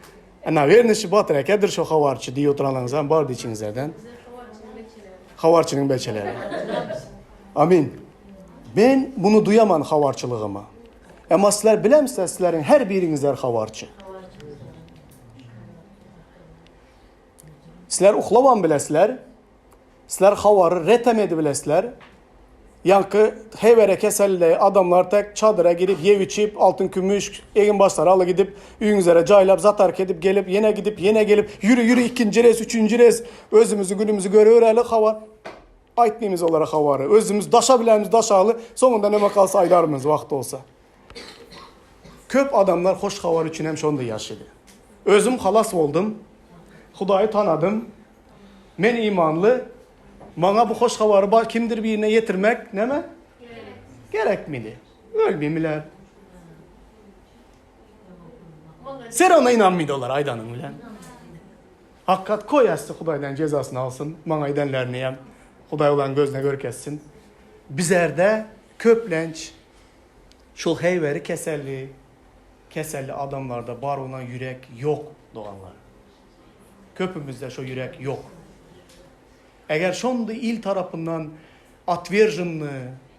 Ana, wernişi Batyr ekedir şo habarçy diýip oturanlaryňyzam bardy içiňizlerden. Habarçynyň beçeleri. Amin. Men muny duýaman habarçylygymy. Emma sizler bilemsiz, sizleriň her biriňizler habarçy. Sizler uklaman bilesizler. Sizler habary retem edibilesizler. Ýaňky heýwere keselli adamlar tek çadyra girip ýep-içip, altyn-kümüş, egin-başlary aly gidip, öýüňizlere jaýlap, zatarka edip gelip, ýene gidip, ýene gelip, ýüri, ýüri ikinji reýs, üçünji reýs, özümiziň günümizi görübereli, habar aýtmymyz olara habary. Özümiz daşa bilenimiz daşaly, soňunda näme kalsa aýdarmyz wagt bolsa. Köp adamlar hoş habar üçin hem şonda ýaşady. Özüm halas boldum. Hudaýy tanadym. Men imanly. Maňa bu hoş habary bar kimdir birine ýetirmek näme? Gerekmidi. Ölmemiler. Ser ona inanmydy olar aýdanyň bilen. Hakykat koý äsdi Hudaýdan jezasyny alsyn, maňa edenlerini hem Hudaý olaryň gözüne görkezsin. Bizerde köplenç şol heýweri keselli, keselli adamlarda bar bolan ýürek ýok doganlar. Köpümizde şo ýürek ýok. Eger şonda il tarapyndan otwerženny,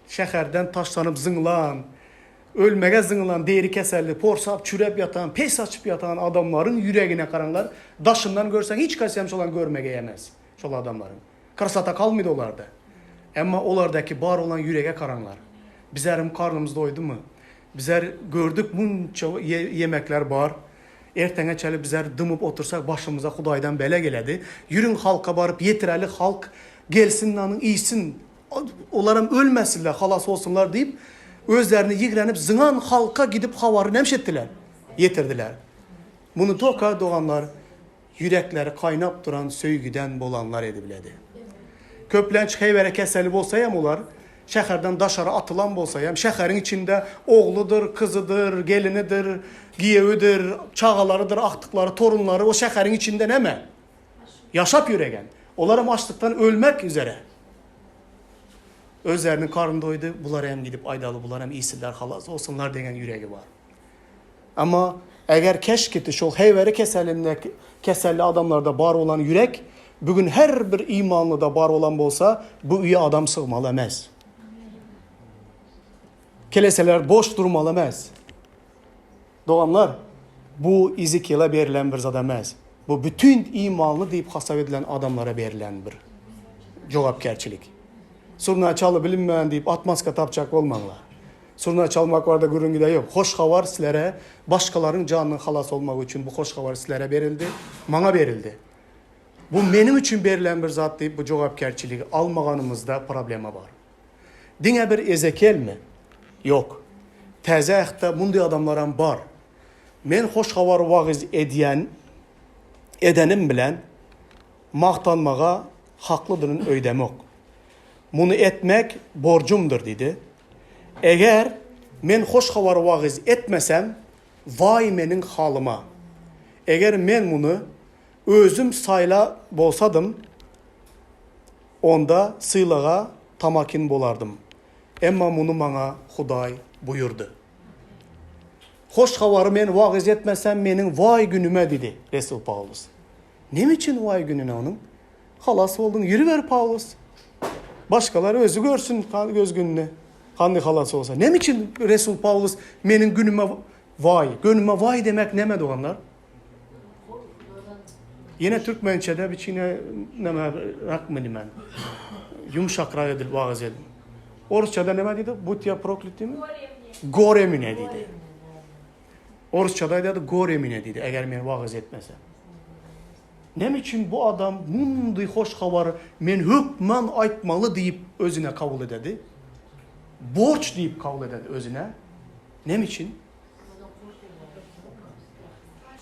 şäherden taşlanyp zyňlan, ölmege zyňlan deri keselli, porsap, çürep ýatan, pes açyp ýatan adamlaryň ýüregine garaňlar, daşyndan görseň hiç haýsy hem şolaň görmegi emes şol adamlaryň. Krasota kalmydy olarda. Emma olardaky bar bolan ýürege garaňlar. Bizärim karnymyz doýdumy? Bizär gördük munça ýemekler bar. Erteňe çenli bizler dymyp otursak başymyza Hudaýdan bela geledi. Ýürüň halka baryp ýetireli halk gelsin nanyň iýsin olaram ölmesinler halas bolsunlar diýip özlerini ýigrenip zyňan halka gidip habary nämiş etdiler? Ýetirdiler. Muny toka doganlar ýürekleri kaýnap duran söýgüden bolanlar edibiledi. Köplenç heýwere keseli bolsa hem olar şäherden daşary atylan bolsa hem şäheriň içinde ogludyr, kyzydyr, gelinidir, giýewidir, çagalarydyr, agtyklary, torunlary o şäheriň içinde näme? Ýaşap ýöregen. Olaram açlykdan ölmek üzere. Özleriniň karny doýdy, bular hem gidip aýdaly, bular hem iýsinler, halas bolsunlar degen ýüregi bar. Emma eger keşkiti şol heýwere keselinde keselli adamlarda bar bolan ýürek bu gün her bir imanlyda bar bolan bolsa, bu öýe adam sygmaly emes. Keleseler boş durmaly emes. Doganlar, bu Ezekiýele berlen bir zat emes. Bu bütin imanly diýip hasap edilen adamlara berlen bir jogapkärçilik. Surna çaly bilinmän diýip atmaska tapjak bolmaňlar. Surna çalmak barada gürrüň gide ýok. Hoş habar sizlere başgalaryň janynyň halas bolmagy üçin bu hoş habar sizlere berildi, maňa berildi. Bu meniň üçin berlen bir zat diýip bu jogapkärçiligi almaganymyzda problema bar. Diňe bir Ezekielmi? Ýok. Täze Ähtde munday adamlaram bar. Men hoş habary wagyz edýän edenim bilen magtanmaga haklydyryn öýdemok. Muny etmek borjumdyr diýdi. Eger men hoş habary wagyz etmesem, waý meniň halyma! Eger men muny özüm saýla bolsadym, Onda sylaga tamakin bolardym. Emma muny maňa Hudaý buýurdy. Hoş Habary men wagyz etmesem, meniň waý günüme diýdi resul Pawlus. Näme üçin waý gününe onuň? Halas bolduň, ýüriber Pawlus. Başgalar özi görsün öz gününi, handy halas bolsa. Näme üçin resul Pawlus meniň günüme waý, gönüme waý demek näme doganlar? Ýene türkmençede biçine näme rakmy diýmän. Ýumşakrak edilip wagyz edin. Orsçada näme diýdi? Будь я proklit diými? Gore mine diýdi. Orsçada aýdýardy gore mine diýdi, eger men wagyz etmesem. Näme üçin bu adam mundy hoş habary men hökman aýtmaly diýip özüne kabul ededi? Borç diýip kabul ededi özüne. Näme üçin?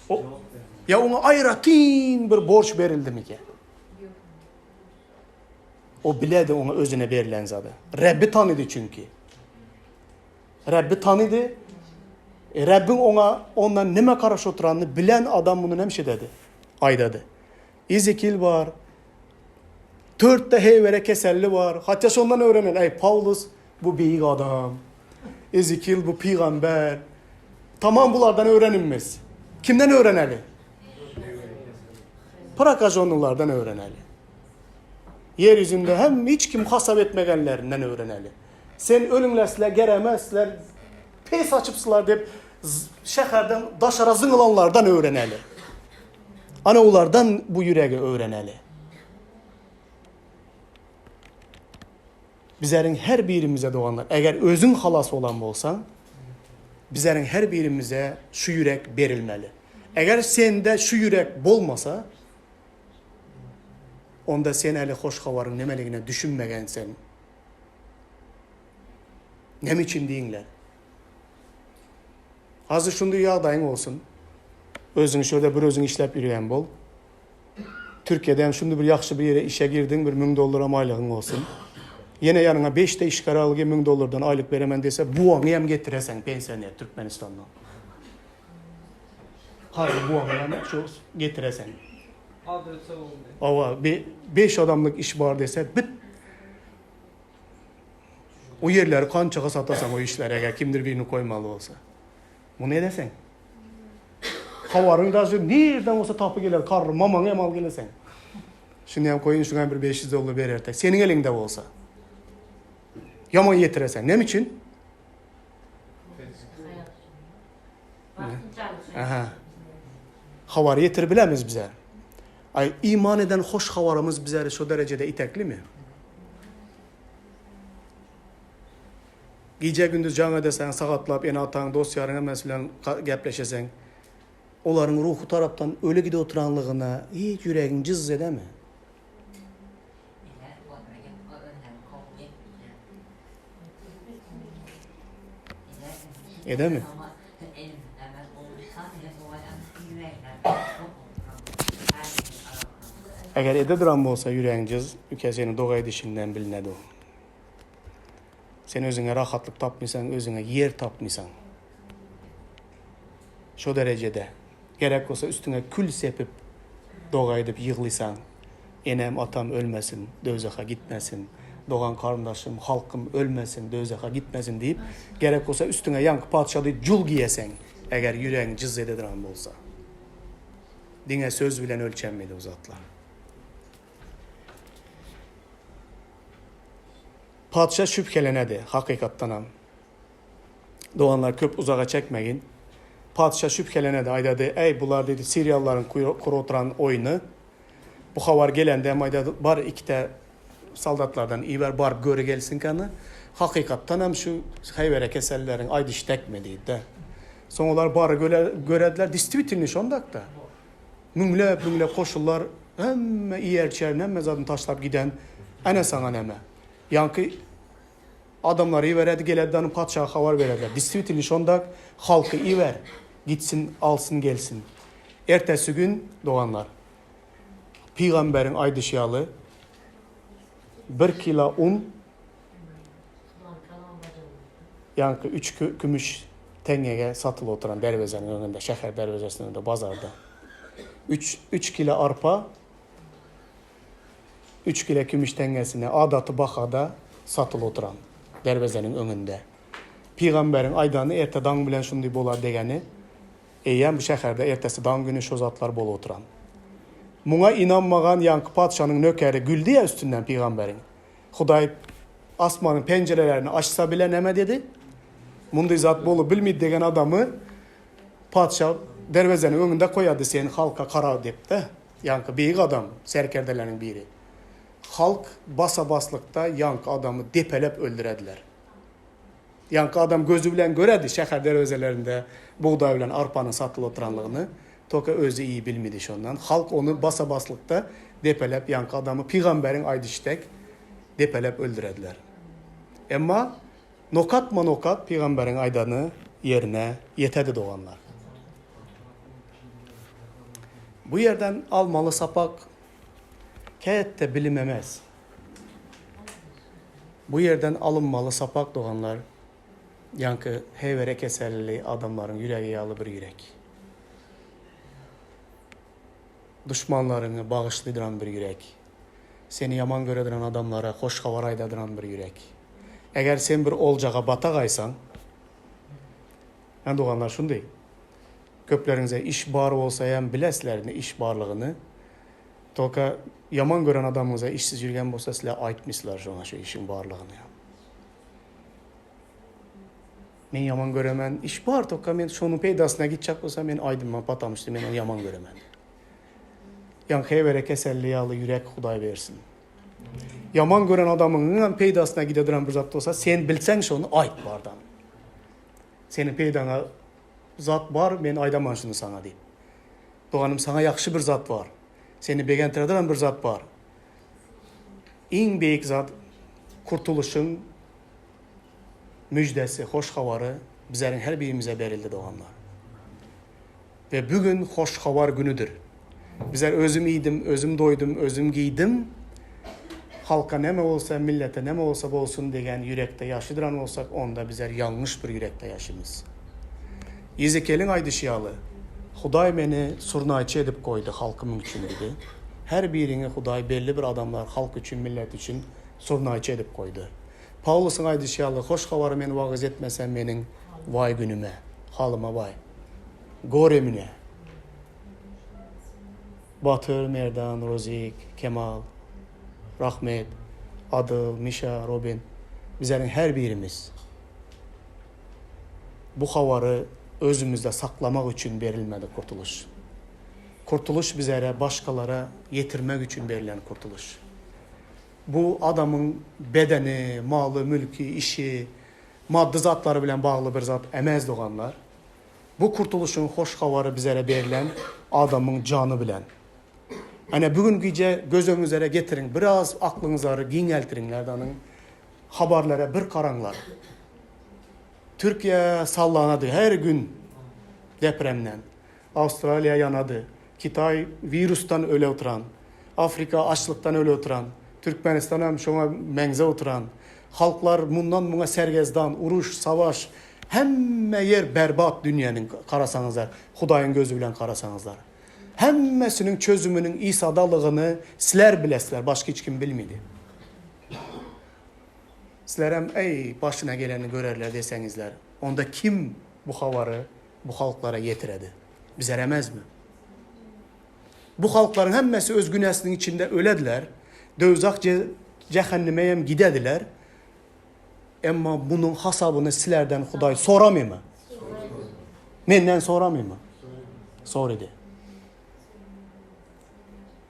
O, ýa oňa aýratyn bir borç berildimikä? O biledi oňa özüne berlen zady. Rebbi tanydy çünki. Rebbi tanydy. E, Rebbiň oňa ondan nime garaş oturanyny bilen adam muny näme şededi? Aýdady. Ezekiel bar. Törtde heýwere keselli bar. Hatda şondan öwrenen, eý Pawlus bu beýik adam. Ezekiel bu pygamber. Tamam bulardan öwreninmiz. Kimden öwreneli? Prakažonlylardan öwreneli. Ýer ýüzünde hem hiç kim hasap etmegenlerinden öwreneli. Sen ölüňläsler geremezler, pes açypsylar diýip şäherden daşara zyňylanlardan öwreneli. Ana olardan bu ýüregi öwreneli. Bizleriň her birimize doganlar, eger özüň halas bolan bolsaň, bizleriň her birimize şu ýürek berilmeli. Eger sende şu ýürek bolmasa, onda sen äli hoş habaryň nemeligine düşünmegen sen. Näme üçin diýiňler? Hazir şunday ýagdaýyň bolsun. Özüň şurada bir özüň işläp ýörýän bol. Türkiýede hem şunday bir ýagşy bir ýere işe girdiň, bir 1000 dollaram aýlygyň bolsun. Ýene ýanyňa 5-de işgär al, 1000 dollardan aýlyk beremen dese, buwaňy hem getireseň pensioner Türkmenistandan. Haýy buwaňy hem şu getireseň. Awa, 5 adamlyk iş bar dese, bit O ýerleri kançaga satasaň o işleri eger kimdir birini koýmaly bolsa. Muny edeseň. Habaryň daşy nirden bolsa tapy geler karry mamaňy hem al geleseň. Şuny hem koýun şuňa bir 500 dollar ber ertek. Seniň eliňde bolsa. Ýaman ýetireseň. Näme üçin? Aha. Habary ýetirip bilemiz bize. Aý iman eden hoş habarymyz bizleri şo derejede iteklimi? Gije-gündiz jaň edeseň, sagatlap ene-ataň, dost-ýaryň hemmesi bilen gepleşeseň, olaryň ruhy tarapdan öli gidip oturanlygyna hiç ýüregiň jyz edemi? Edemi? Eger ede duran bolsa ýüregiň jyz, üke seni doga edişiňden bilinedi o. Sen özüňe rahatlyk tapmysaň, özüňe ýer tapmysaň. Şo derejede. Gerek bolsa üstüňe kül sepip doga edip ýyglysaň. Enem, atam ölmesin, döwzaha gitmesin. Dogan garyndaşym, halkym ölmesin, döwzaha gitmesin diýip, gerek bolsa üstüňe ýaňky patyşa diýip jul giýeseň. Eger ýüregiň jyz ededuran bolsa. Diňe söz bilen ölçenmedi bu zatlar. Patyşa şübhelenedi, hakykatdanam. Doganlar köp uzaga çekmegin. Patyşa şübhelenedi, aýdady, Äý, bular diýdi, siriýalylaryň kurup oturan oýny. Bu habar gelende hem aýdady, bar ikide soldatlardan iber, baryp göri gelsin kany. Hakykatdanam şu heýwere kesellileriň aýdyşy dekmi diýdi-de. Soň olar bary görediler, distwitelnyý şondak-da. Müňläp müňläp goşunlar hemme iýer-içerini, hemme zadyny taşlap giden, ene saňa näme. Ýaňky adamlary iberedi, geledi ony patyşaha habar berediler. Distwitelnyý şondak, halky iber, gitsin, alsyn, gelsin. Ertesi gün, doganlar, pygamberiň aýdyşy ýaly, bir kilo un, ýaňky üç kümüş teňňege satylyp oturan derwezäniň öňünde, şäher derwezesiniň öňünde, bazarda. Üç, üç kilo arpa üç kilo kümüş teňňesine adaty bahada satylyp oturan derwezäniň öňünde. Pygamberiň aýdany erte daň bilen şundy bolar degeni, eýýäm bu şäherde ertesi daň güni şo zatlar bolup oturan. Muňa ynanmagan ýaňky patyşanyň nökeri güldi-ä üstünden pygamberiň. Hudaý asmanyň penjirelerini açsa bile näme dedi? Mundy zat bolup bilmidi degen adamy patyşa derwezäniň öňünde koýady sen halka kara depde. Ýaňky beýik adam, serkerdeleriň biri. Halk basa-baslykda ýaňky adamy depelep öldürediler. Ýaňky adam gözi bilen göredi şäher derwezelerinde bugdaý bilen arpanyň satylyp oturanlygyny, toka özi iýip bilmedi şondan. Halk ony basa-baslykda depelep ýaňky adamy pygamberiň aýdyşy dek depelep öldürediler. Emma nokatma-nokat pygamberiň aýdany ýerine ýetedi doganlar. Bu ýerden almaly sapak kätde bilim emes. Bu ýerden alynmaly sapak doganlar, ýaňky heýwere keselli adamlaryň ýüregi ýaly bir ýürek. Duşmanlaryňy bagyşlydyran bir ýürek. Seni ýaman göredyran adamlara hoş habar aýdadyran bir ýürek. Eger sen bir oljaga batagaýsaň, hä doganlar şundy, köpleriňize iş bar bolsa hem bilesizler iş barlygyny, Tolka ýaman gören adamyňyza işsiz ýürgen bolsa sizler aýtmyslar şoňa şu işiň barlygyny. Men ýaman göremen iş bar tolka men şonuň peýdasyna gitjek bolsam men aýdymman patamyşdy men ony ýaman göremen. Ýaňky heýwere keselli ýaly ýürek Hudaý bersin. Ýaman gören adamyňyňam peýdasyna gide duran bir zat bolsa sen bilseň şony aýt bardan. Seniň peýdaňa zat bar men aýdaman şuny saňa diýip. Doganym saňa ýagşy bir zat bar. Seni begentirediren bir zat bar. Iň beýik zat kurtulyşyň müjdesi, hoş habary bizleriň her birimize berildi doganlar. We bu gün hoş habar günüdir. Bizler özüm iýdim, özüm doýdum, özüm geýdim. Halka näme bolsa, millete näme bolsa bolsun degen ýürekde ýaşydyran bolsak, onda bizler ýalňyş bir ýürekde ýaşymyz. Ýezekeliň aýdyşy ýaly, Hudaý meni surnaýçy edip goýdy halkymyň üçin diýdi. Her biriňi Hudaý belli bir adamlar, halk üçin, millet üçin surnaýçy edip goýdy. Pawlusyň aýdyşy ýaly, Hoş Habary men wagyz etmesem meniň waý günüme, halyma waý. Gore mine. Batyr, Merdan, Rozik, Kemal, Rahmet, Adyl, Mişa, Robin, bizleriň her birimiz bu habary özümizde saklamak üçin berilmedi kurtulyş. Kurtulyş bizlere başgalara ýetirmek üçin berlen kurtulyş. Bu adamyň bedeni, maly, mülki, işi, maddy zatlary bilen bagly bir zat emez doganlar. Bu kurtulyşyň hoş habary bizlere berlen adamyň jany bilen. Ene bu gün gije göz öňüňizlere getiriň, biraz aklyňyzlary giňeltiriňler danyň habarlara bir garaňlar. Türkiýe sallanady her gün depremden. Awstraliýa ýanady. Kitaý wirusdan öle oturan. Afrika açlykdan öle oturan. Türkmenistan hem şoňa meňze oturan. Halklar mundan muňa sergezdan, uruş, savaş, hemme ýer berbat dünýäniň garasaňyzlar, Hudaýyň gözi bilen garasaňyzlar. Hemmesiniň çözüminiň Isadalygyny sizler bilesizler, başga hiç kim bilmedi. Sizlerem, eý, başyna geleni görerler deseňizler, onda kim bu habary? bu halklara ýetiredi. Bizer emezmi? Bu halklaryň hemmesi öz günäsiniň içinde ölediler, döwzah jähennime hem gidediler. Emma munuň hasabyny sizlerden Hudaý soramymy? Menden soramymy? Sorady.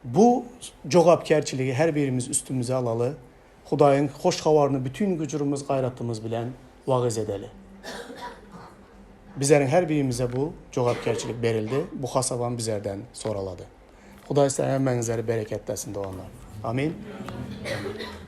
Bu jogapkärçiligi her birimiz üstümize alaly, Hudaýyň hoş habaryny bütin güjrümiz, gaýratymyz bilen wagyz edeli. Bizleriň her birimize bu jogapkärçilik berildi, bu hasabam bizlerden soralady. Hudaý sizleriň hemmäňizleri bereketlesin doganlar. Amin. Amin.